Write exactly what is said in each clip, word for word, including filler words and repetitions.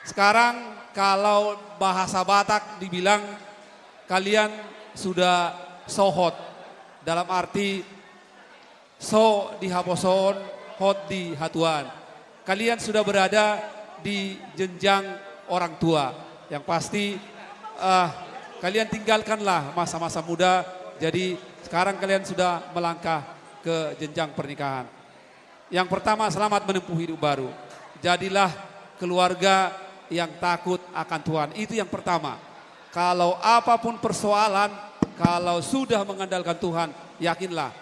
Sekarang kalau bahasa Batak dibilang kalian sudah sohot, dalam arti so di haposoon, hot di hatuaan. Kalian sudah berada di jenjang orang tua. Yang pasti, eh, kalian tinggalkanlah masa-masa muda. Jadi sekarang kalian sudah melangkah ke jenjang pernikahan. Yang pertama, selamat menempuh hidup baru. Jadilah keluarga yang takut akan Tuhan. Itu yang pertama. Kalau apapun persoalan, kalau sudah mengandalkan Tuhan, yakinlah,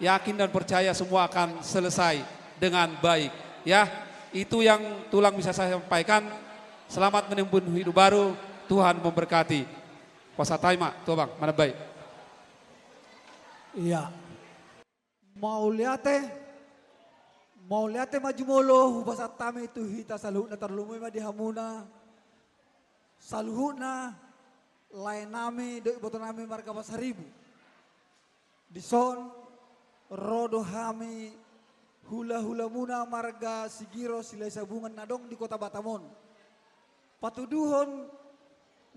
yakin dan percaya semua akan selesai dengan baik. Ya, itu yang tulang bisa saya sampaikan. Selamat menempuh hidup baru. Tuhan memberkati. Puasa taima, tuh bang, mana baik? Iya. Mauliate, mauliate ma jumolo hupasahat hami tu hita saluhutna, tarlumobi ma di hamuna saluhutna, lae nami dohot iboto nami marga Pasaribu. Dison ro do hami hula-hulamuna marga Sigiro Silahisabungan na adong di Kota Batam on. Patuduhon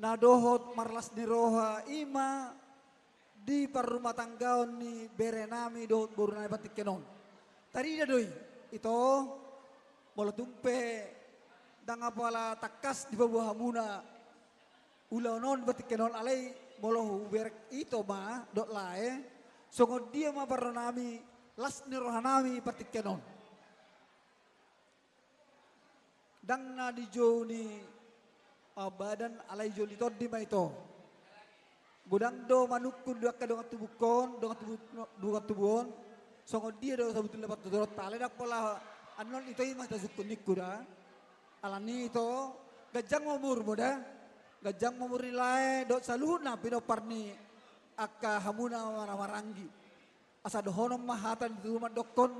na dohot marlas ni roha i ma di parrumatanggaon ni bere nami dohot boru nami partingkian on. Tarida do i, ito, molo tung pe ndang apala tangkas dipaboa hamuna ulaon on partingkian on, alai molo huberek ito ma dohot lae, songon dia ma parro nami, las ni roha nami partingkian on. Ndang na di jou ni, ah, badan, alai jou ni tondi ma ito. Godang do manungkun di angka dongan tubungkon, dongan tubu, dongan tubu on, songon dia do sabotulna patuduhonta, alai ndang pola annon ito i ma tasungkun ningku da. Alani i ito, ganjang ma umurmu da. Ganjang ma umur ni lae dohot saluhutna pinompar ni angka hamuna mara-maranggi. Asa dohonon ma hata ni tutu mandokkon,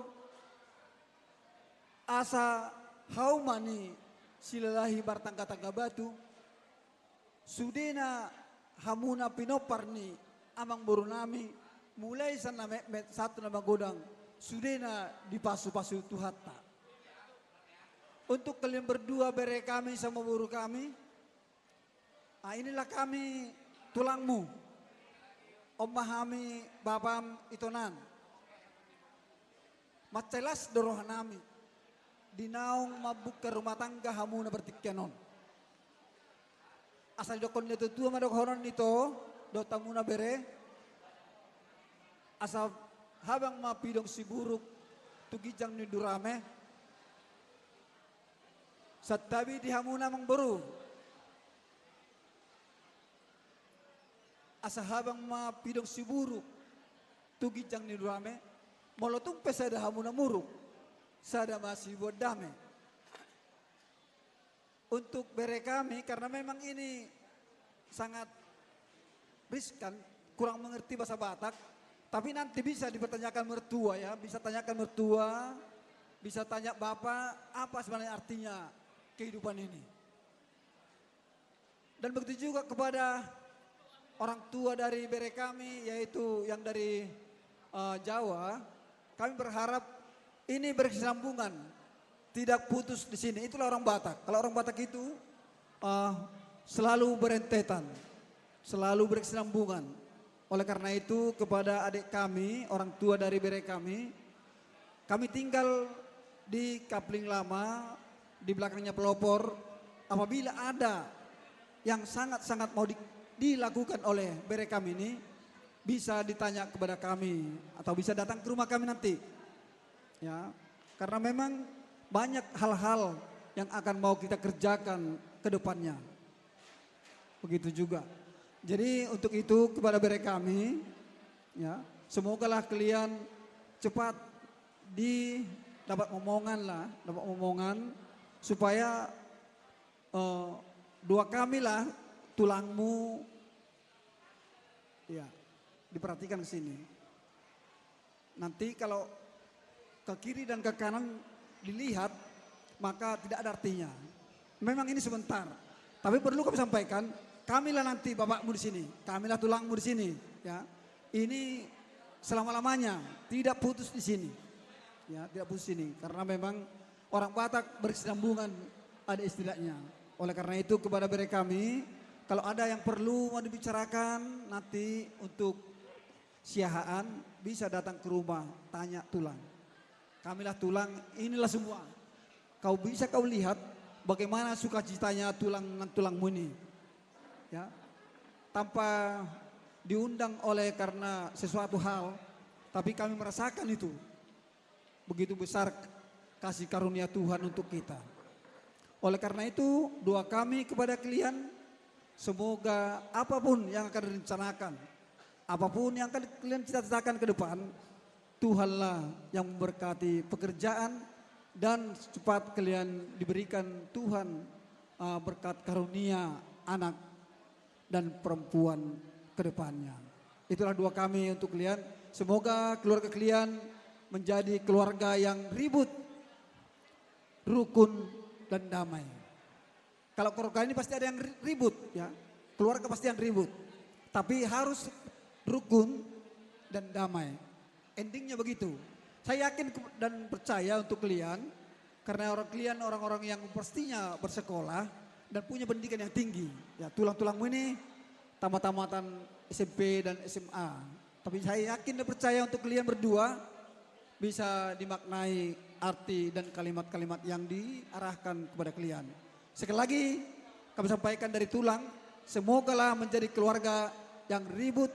asa hauma ni silalahi martangga-tangga batu, sudena hamuna pinompar ni amangboru nami, mulai sian na metmet sahat tu na magodang, sudena dipasu-pasu Tuhanta. Untuk kalian berdua, bere kami sama boru kami, ah, inilah kami tulangmu. On ma hami bapam, itonan. Mansai las do roha nami di naung mambuka rumah tangga hamuna partingkian on. Asa didokkon ni natua-tua ma dohonon ni ito dohot hamuna bere, asa habang ma pidong siburuk tu ginjang ni durame. Santabi di hamuna amangboru, asa habang ma pidong siburuk tu ginjang ni durame. Molo tung pe sada hamuna muruk, sada ma siboan dame. Untuk bere kami, karena memang ini sangat riskan, kurang mengerti bahasa Batak, tapi nanti bisa dipertanyakan mertua ya, bisa tanyakan mertua, bisa tanya bapak, apa sebenarnya artinya kehidupan ini. Dan begitu juga kepada orang tua dari bere kami, yaitu yang dari, eh, Jawa, kami berharap ini berkesinambungan, tidak putus di sini. Itulah orang Batak. Kalau orang Batak itu, eh, selalu berentetan, selalu berkesinambungan. Oleh karena itu, kepada adik kami, orang tua dari bere kami, kami tinggal di Kapling Lama, di belakangnya pelopor. Apabila ada yang sangat-sangat mau di-, dilakukan oleh bere kami ini, bisa ditanya kepada kami atau bisa datang ke rumah kami nanti. Ya, karena memang banyak hal-hal yang akan mau kita kerjakan ke depannya. Begitu juga. Jadi, untuk itu, kepada bere kami, ya, semogalah kalian cepat di, dapat momongan lah, dapat momongan, supaya, eh, dua kami lah tulangmu, ya, diperhatikan ke sini. Nanti kalau ke kiri dan ke kanan dilihat, maka tidak ada artinya. Memang ini sebentar. Tapi perlu kami sampaikan, kamilah nanti bapakmu di sini, kamilah tulangmu di sini, ya. Ini selama-lamanya, tidak putus di sini. Ya, tidak putus sini. Karena memang orang Batak berkesinambungan, ada istilahnya. Oleh karena itu, kepada bere kami, kalau ada yang perlu mau dibicarakan nanti untuk siahaan, bisa datang ke rumah, tanya tulang. Kamilah tulang, inilah semua. Kau bisa kau lihat bagaimana sukacitanya tulang, tulangmu ini. Ya. Tanpa diundang oleh karena sesuatu hal, tapi kami merasakan itu. Begitu besar kasih karunia Tuhan untuk kita. Oleh karena itu, doa kami kepada kalian, semoga apapun yang akan direncanakan, apapun yang akan kalian cita-citakan ke depan, Tuhanlah yang memberkati pekerjaan dan cepat kalian diberikan Tuhan, ah, berkat karunia anak dan perempuan ke depannya. Itulah doa kami untuk kalian. Semoga keluarga kalian menjadi keluarga yang ribut, rukun, dan damai. Kalau keluarga ini pasti ada yang ri-, ribut, ya. Keluarga pasti yang ribut. Tapi harus rukun dan damai. Endingnya begitu. Saya yakin ke-, dan percaya untuk kalian, karena orang kalian orang-orang yang pastinya bersekolah dan punya pendidikan yang tinggi. Ya, tulang-tulangmu ini tamat-tamatan S M P dan S M A. Tapi saya yakin dan percaya untuk kalian berdua bisa dimaknai arti dan kalimat-kalimat yang diarahkan kepada kalian. Sekali lagi, kami sampaikan dari tulang, semogalah menjadi keluarga yang ribut,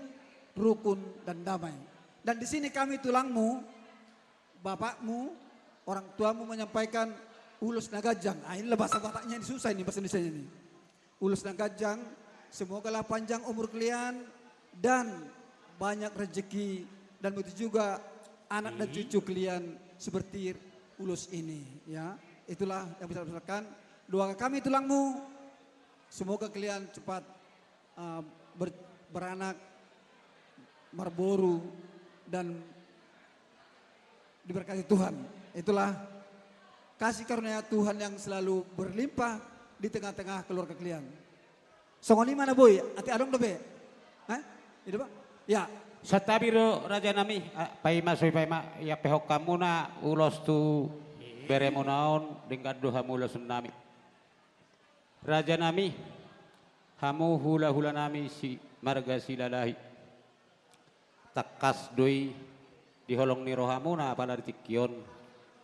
rukun, dan damai. Dan di sini kami tulangmu, bapakmu, orang tuamu menyampaikan ulos na ganjang. Ah, inilah bahasa Bataknya ini, susah ini bahasa Indonesia ini. Ulos na ganjang, semogalah panjang umur kalian dan banyak rezeki dan begitu juga anak dan cucu kalian seperti ulos ini, ya. Itulah yang bisa saya sampaikan. Doa kami tulangmu, semoga kalian cepat, eh, ber-, beranak, marboru, dan diberkati Tuhan. Itulah kasih karunia Tuhan yang selalu berlimpah di tengah-tengah keluarga kalian. Songon i ma na boi, ate adong dope? Hah? Itu, Pak? Ya. Santabi do, raja nami, ah, paima, soi paima, ia pehok hamuna ulos tu beremuna on, denggan do hamu ulos nami. Raja nami, hamu hula-hula nami si marga Silalahi. Tangkas do i di holong ni rohamuna apala di tingki on,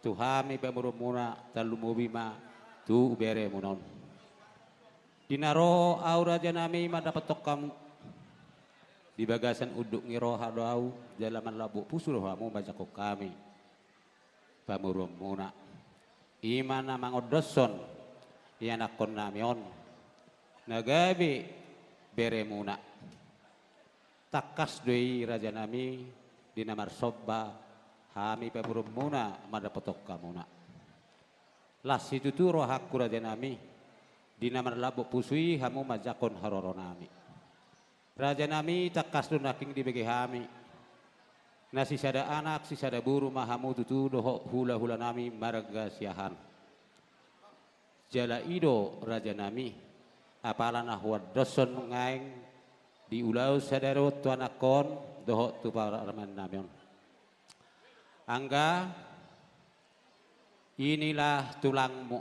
tu hami pamoruonmuna tarlumobi ma tu beremuna on. Di na ro au raja nami mandapothon hamu di bagasan unduk ni roha do au, jala manlambok pusu do hamu manjangkon hami pamoruonmuna. I ma na mangondoshon ianakkon nami on, na gabe beremuna. Tangkas do i raja nami, di na marsomba hami pamoruonmuna mandapothon hamuna. Las situtu rohangku raja nami, di na manlambok pusu i hamu manjangkon haroro nami. Raja nami, tangkas do nangkin dibege hami, na sisada anak sisada boru ma hamu tutu dohot hula-hula nami marga Siahaan. Jala i do raja nami, apala na huandoshon nuaeng di ulaon sadari on tu anakkon dohot tu parumaen nami on. Angga, inilah tulangmu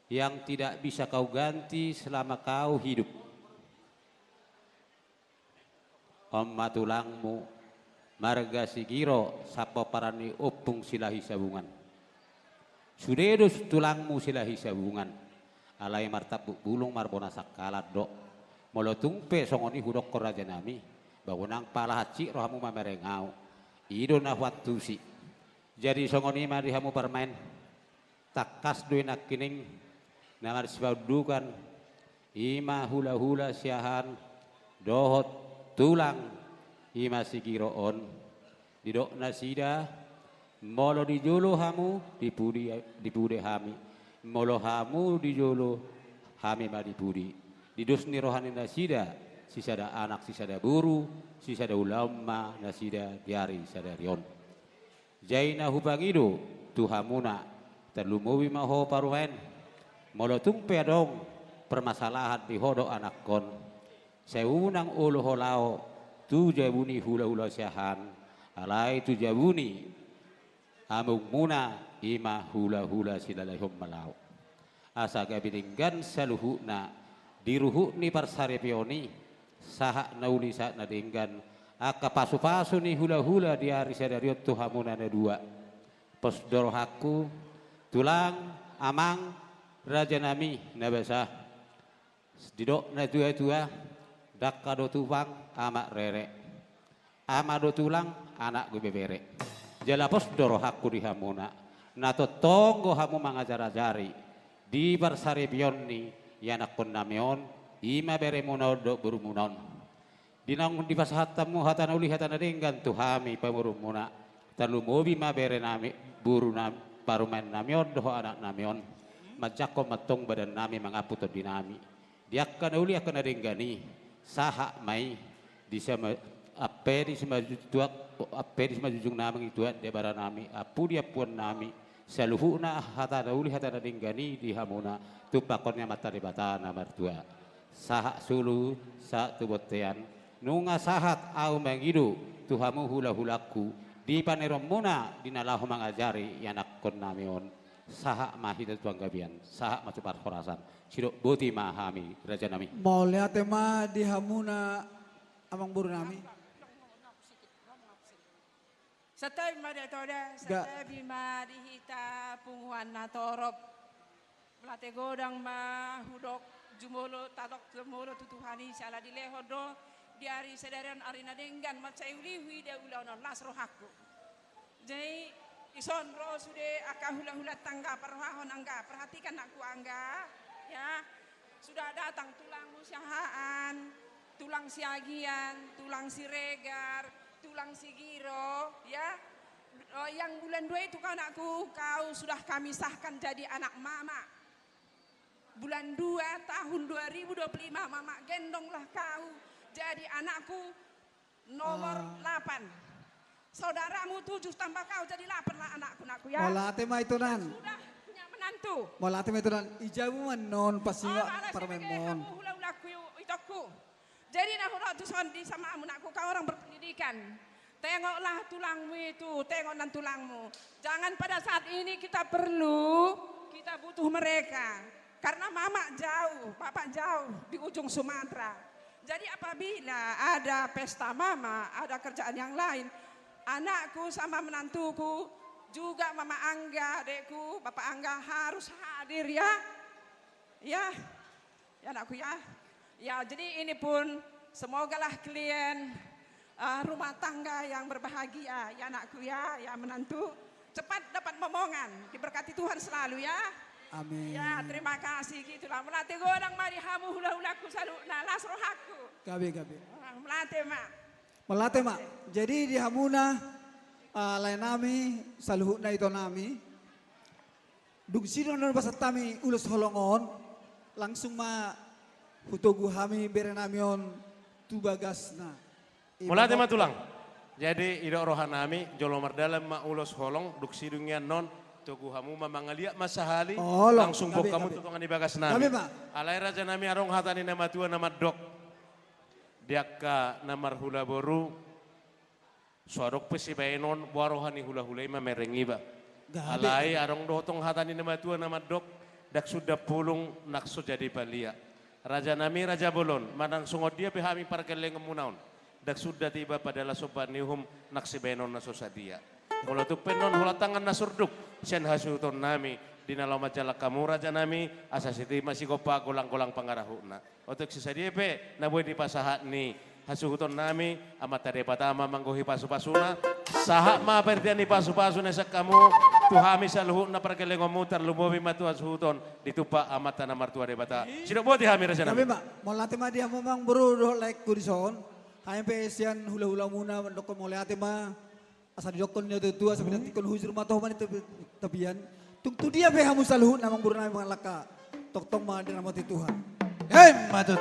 yang tidak bisa kau ganti selama kau hidup. On ma tulangmu, marga Sigiro, sapomparan ni Ompung Silahi Sabungan. Sude do tulangmu Silahi Sabungan, alai martambuk bulung marbona sangkalan do. Molo tung pe songon i hudokkon raja nami, ba unang pala hansit rohamu mamereng au. I do na huantusi. Jadi songon i ma di hamu parumaen. Tangkas do i nangkining na marsipaundukan, i ma hula-hula Siahaan dohot tulang, i ma Sigiro on. Didok nasida, molo di jolo hamu, di pudi, di pudi hami. Molo hamu di jolo, hami ma di pudi. Di dos ni roha ni nasida, sisada anak sisada boru, sisada ulaon ma nasida di ari sadari on. Jala na hupangido tu hamuna, tarlumobi ma ho parumaen, molo tung pe adong permasalahan di ho dohot anakkon, sai unang olo ho laho tu jabu ni hula-hula Siahaan, alai tu jabu ni amangmuna, i ma hula-hula Silalahi on ma laho. Asa gabe denggan saluhutna di ruhut ni parsaripeon i, sahat na uli sahat na denggan, angka pasupasu ni hulahula di ari sadari on tu hamuna na dua. Pos do rohangku, tulang, amang, rajanami na basa. Didok natuatua, dangka do tulang, amak rere. Ama do tulang, anak do ibebere. Jala pos do rohangku di hamuna, na tongtong do hamu mangajarajari di parsaripeon ni ianakkonnami on, i ma beremuna on dohot borumuna on. Di naung dipasahat hamu hata na uli hata na denggan tu hami pamoruonmuna, tarlumobi ma berenami, borunami, parumaennami on dohot anaknami on, manjangkon ma antong badannami mangampu tondinami. Di angka na uli angka na denggan i, sahat ma i di sama, ampe di simanjujung tuak, ampe di simanjujung na mangituat di abaranami, ampu di ampuannami, saluhutna hata na uli hata na denggan i di hamuna, tumpahon ni Amanta Debata na martua. Sahat solu, sahat tu bontean, nunga sahat ahu mangido tu hamu hulahulangku, di paneronmuna di na laho mangajari ianakkonnami on. Sahat ma hita tu panggabean, sahat ma tu parhorasan. Sidok boti ma hami, rajanami. Mauliate ma di hamuna, amangborunami. Santabi ma di hita, santabi ma di hita punguan na torop. Mauliate godang ma hudok jumolo, tadok jumolo tu Tuhan i, siala dilehon do di ari sadari on ari na denggan, mansai uli huida ulaon on, las rohangku. Jadi, dison ro sude angka hulahula tangga, parrohahon angga, perhatikan anakku angga, ya. Sudah datang tulangmu Siahaan, tulang Siagian, tulang Siregar, tulang Sigiro, ya. Eh, yang bulan dua itu kau anakku, kau sudah kami sahkan jadi anak mama. Bulan dua tahun dua ribu dua puluh lima, mama gendonglah kau jadi anakku. Nomor delapan. Saudaramu tujuh tambah kau jadi delapan lah anakku, anakku ya. Mauliate ma ito nan. Sudah punya menantu. Mauliate ma ito nan. I jabu ma non pasti. Parumaenmon. Hulahulangku, itongku. Jadi na hudok tuson di sama anakku, kau orang berpendidikan. Tengoklah tulangmu itu, tengok nan tulangmu. Jangan pada saat ini kita perlu, kita butuh mereka. Karena mama jauh, bapak jauh di ujung Sumatera. Jadi apabila ada pesta mama, ada kerjaan yang lain, anakku sama menantuku, juga mama angga, adekku, bapak angga harus hadir ya. Ya, ya anakku ya. Ya, jadi ini pun semogalah kalian, eh, rumah tangga yang berbahagia ya anakku ya, ya menantu. Cepat dapat momongan, diberkati Tuhan selalu ya. Amin. Ya, terima kasih, gitulah. Mauliate godang ma di hamu hulahulangku saluhutna, las rohangku. Gabe, gabe. Ah, mauliate ma. Mauliate ma. Jadi di hamuna, ah, laenami, saluhutna itonami. Dung sidung na basahat hami ulos holong on, langsung ma hutogu hami berenami on tu bagasna. Mauliate ma tulang. Jadi, didok rohanami, jolo mardalan ma ulos holong, dung sidung i annon, togu hamu ma mangaliat ma sahali, langsung boan hamu tu tonga ni bagasnami. Alai rajanami, adong hata ni na matua na mandok. Di angka na marhula boru, so adong pe sibaenon, boha roha ni hulahula i mamereng iba. Alai adong dohot tong hata ni na matua na mandok, ndang sundat pulung, ndang so jadi palia. Rajanami, raja bolon, manang songon dia pe hami pargellengonmuna on, ndang sundat iba padala somba ni uhum nang sibaenon na so sadia. Molo tung pe annon holan tangan na surduk sian hasuhutonnami, di na laho manjalang hamu rajanami, asa sititi ma sigompa, golanggolang pangarahutna. Otik sisadia pe na boi dipasahat ni hasuhutonnami, Amanta Debata ma manggohi pasupasuna. Sahat ma pardian ni pasupasu na sian hamu tu hami saluhutna pargellengonmu, tarlumobi ma tu hasuhuton ditumpak Amanta na martua Debata. Sidok boti hami rajanami. Gabe ma. Mauliate ma di hamu amangboru dohot laengku dison. Hami pe sian hulahulamuna mandok mauliate ma. Asa didokkon ni natuatua, asa pinantikkon hujur ma toho ma ni tapian. Tung tu dia pe hamu saluhutna amangborunami mangalangka, tongtong ma diramoti Tuhan. Emma tutu.